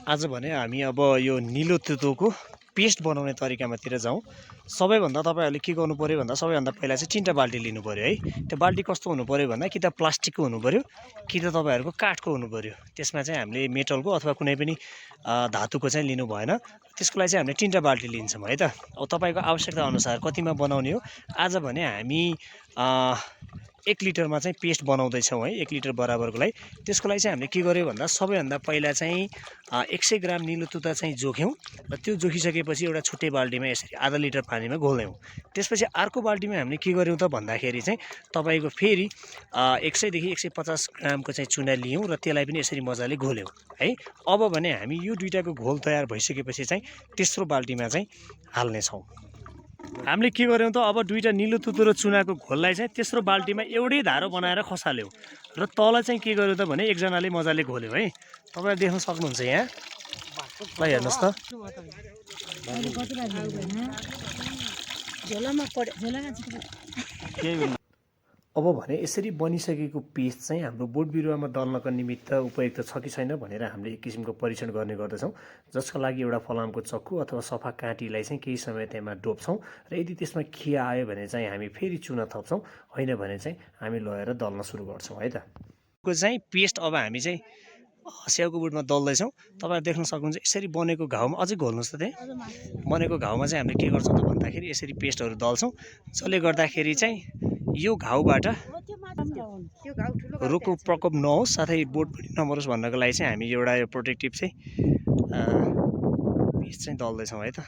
आज भने हामी अब यो निलो तुतोको पेस्ट बनाउने तरिकामातिर जाउँ। सबैभन्दा तपाईँहरूले के गर्नु पऱ्यो भन्दा सबैभन्दा पहिला चाहिँ 3टा बाल्टी लिनु पऱ्यो है। त्यो बाल्टी कस्तो हुनु पऱ्यो भन्दा कि त प्लास्टिकको हुनु पऱ्यो कि त तपाईँहरूको काठको हुनु पऱ्यो। त्यसमा चाहिँ हामीले मेटलको अथवा कुनै पनि धातुको चाहिँ लिनु भएन। त्यसको लागि चाहिँ हामीले 3टा बाल्टी लिन्छौँ है त। अब तपाईँको आवश्यकता अनुसार कतिमा बनाउने हो। आज भने हामी 1 लिटरमा चाहिँ पेस्ट बनाउँदैछौँ है, 1 लिटर बराबरको लागि। त्यसको लागि चाहिँ हामीले के गर्यो भन्दा सबैभन्दा पहिला चाहिँ 100 ग्राम निलो तुता चाहिँ जोख्यौँ र त्यो जोखिसकेपछि एउटा छुट्टै बाल्टीमा यसरी आधा लिटर पानीमा घोल्यौँ। त्यसपछि अर्को बाल्टीमा हामीले के गर्यौँ त भन्दाखेरि चाहिँ तपाईँको फेरि 100 देखि 150 ग्रामको चाहिँ चुना लियौँ र त्यसलाई पनि यसरी मजाले घोल्यौँ है। अब भने हामी यो दुईटाको घोल तयार भइसकेपछि चाहिँ तेस्रो बाल्टीमा चाहिँ हाल्नेछौँ। हामीले के गर्यौँ त अब दुईटा निलो तुतो र चुनाको घोललाई चाहिँ तेस्रो बाल्टीमा एउटै धारो बनाएर खसाल्यौँ र तल चाहिँ के गर्यो त भने एकजनाले मजाले घोल्यो है। तपाईँले देख्न सक्नुहुन्छ यहाँ ल, हेर्नुहोस् त। अब भने यसरी बनिसकेको पेस्ट चाहिँ हाम्रो बोट बिरुवामा दल्नको निमित्त उपयुक्त छ कि छैन भनेर हामीले एक किसिमको परीक्षण गर्ने गर्दछौँ, जसको लागि एउटा फलामको चक्कु अथवा सफा काँटीलाई चाहिँ केही समय त्यहाँ डोप्छौँ र यदि त्यसमा खिया आयो भने चाहिँ हामी फेरि चुना थप्छौँ, होइन भने चाहिँ हामी लगेर दल्न सुरु गर्छौँ है त। को चाहिँ पेस्ट अब हामी चाहिँ स्याउको बोटमा दल्दैछौँ। तपाईँहरू देख्न सक्नुहुन्छ यसरी बनेको घाउमा अझै घोल्नुहोस् त। त्यहाँ बनेको घाउमा चाहिँ हामीले के गर्छौँ त भन्दाखेरि यसरी पेस्टहरू दल्छौँ, जसले गर्दाखेरि चाहिँ यो घाउबाट रोगको प्रकोप नहोस् साथै बोट पनि नमरोस् भन्नको लागि चाहिँ हामी एउटा यो प्रोटेक्टिभ चाहिँ पेस्ट चाहिँ दल्दैछौँ है त।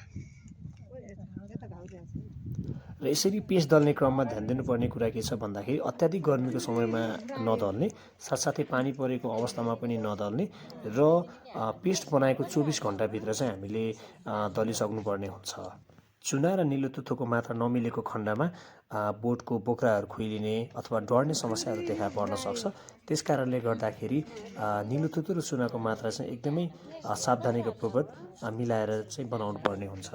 र यसरी पेस्ट दल्ने क्रममा ध्यान दिनुपर्ने कुरा के छ भन्दाखेरि अत्याधिक गर्मीको समयमा नदल्ने, साथसाथै पानी परेको अवस्थामा पनि नदल्ने र पेस्ट बनाएको 24 घन्टाभित्र चाहिँ हामीले दलिसक्नुपर्ने हुन्छ। चुना र निलो तुथोको मात्रा नमिलेको खण्डमा बोटको बोक्राहरू खुइलिने अथवा डढ्ने समस्याहरू देखा पर्न सक्छ। त्यस कारणले गर्दाखेरि निलो तुतो र चुनाको मात्रा चाहिँ एकदमै सावधानीको पूर्वक मिलाएर चाहिँ बनाउनु पर्ने हुन्छ।